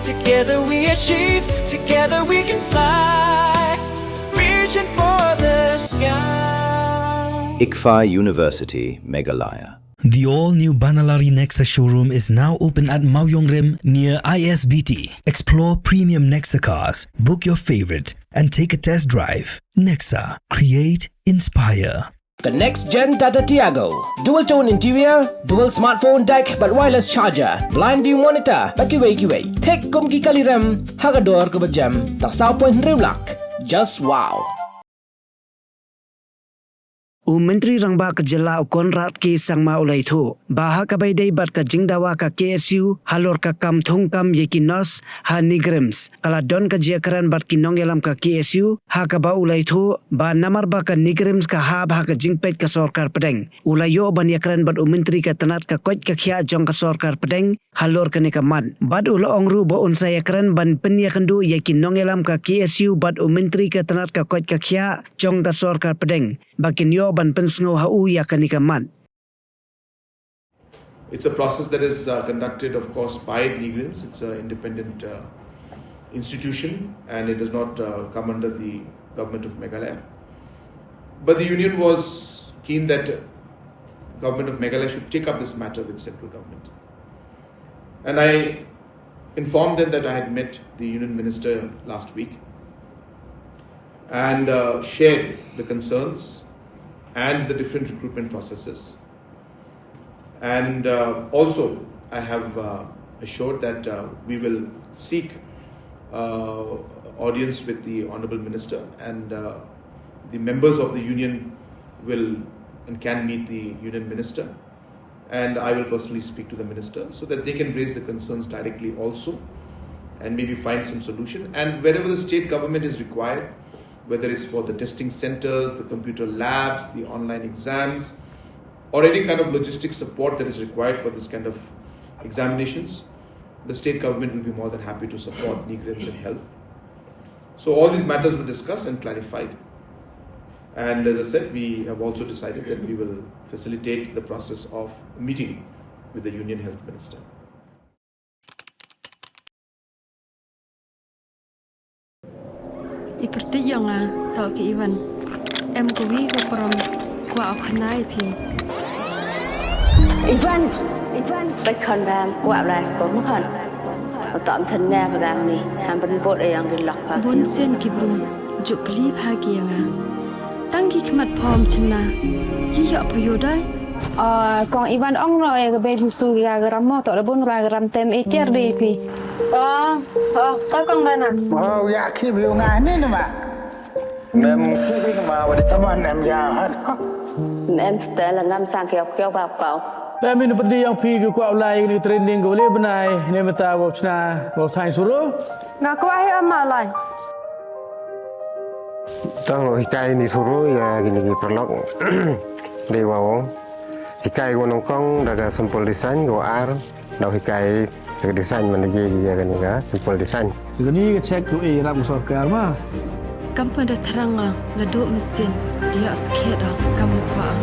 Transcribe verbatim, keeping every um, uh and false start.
Together we achieve, together we can fly. Reaching for the sky. ICFAI University, Meghalaya. The all-new Banalari Nexa showroom is now open at Mawjongrim near I S B T. Explore premium Nexa cars, book your favorite, and take a test drive. Nexa, create, inspire. The next gen Tata Tiago. Dual tone interior, dual smartphone deck, bad wireless charger, blind view monitor, bad kiwei kiwei. Thik kum ki kali rem, ha ka dor kaba jem, tang saw point hynriew lak. Just wow. U Myntri Rangbah ka Jylla u Conrad K Sangma u la ïathuh ba ha kaba ïadei bad ka jingdawa ka K S U halor ka kam thung kam ïa ki nurse ha NEIGRIHMS, ka la don ka jingïakren bad ki nongïalam ka K S U, ha kaba u la ïathuh ba namar ba ka NEIGRIHMS ka hap ha ka jingpeit ka sorkar pdeng, u la ïoh ban ïakren bad u Myntri ka tnat ka koit ka khiah jong ka sorkar pdeng halor kane ka mat. Bad u la ong ruh ba un sa ïakren ban pynïakynduh ïa ki nongïalam ka K S U bad u Myntri ka tnat ka koit ka khiah jong ka sorkar pdeng ba kin ïoh ban pynsngew ha u ïa kane ka mat. It's a process that is, uh, conducted, of course, by NEIGRIHMS. It's an independent, uh, institution, and it does not, uh, come under the government of Meghalaya. But the union was keen that government of Meghalaya should take up this matter with central government. And I informed them that I had met the union minister last week and, uh, shared the concerns and the different recruitment processes. And, uh, also, I have, uh, assured that, uh, we will seek, uh, audience with the Honorable Minister, and, uh, the members of the union will and can meet the union minister. And I will personally speak to the minister so that they can raise the concerns directly also and maybe find some solution. And wherever the state government is required, whether it's for the testing centers, the computer labs, the online exams, or any kind of logistic support that is required for this kind of examinations, the state government will be more than happy to support NEIGRIHMS and help. So all these matters were discussed and clarified. And as I said, we have also decided that we will facilitate the process of meeting with the Union Health Minister. I pyrthei ïa nga, to ki Ivan. Em kawi ka prom, kwah u khana ïa phi. Ivan, Ivan, peit khon bam, kwah lai sko mo khon. Uta am chen ne ba dang ni, ham ban bot e yang di lok pa. Bun sien ki bru, juk kli pha ki ïa nga. Tang ki khmat phom chynna, yi ïoh pha ïoh dai. Ah, kong Ivan ong no e ka bei husu ya garam mo, to da bun ra garam tem e tiar dei pi. Oh, oh, ka kong bana. Oh, ya ki bi nga ni ni ma. Mem ki bi ma wa di. Tama nem ya ha. Mem stel ngam sang kiau kiau ba kau. Mem in pedi yang pi ki kwah lai ni training ko le benai ne meta wa chna wa thang suru. Nga kwah ai ama lai. Tang hikai ni suru ïa kini ki paralok. Dei wa ong. Hikai ko nyngkong da ka simple design ko ar. Dau hikai ka design man lagi ïa kani ka simple design. Kani ka check tu eh ram sorkar ma. Kam pynda thrang nga la duk mesin dia skhet kam kwah.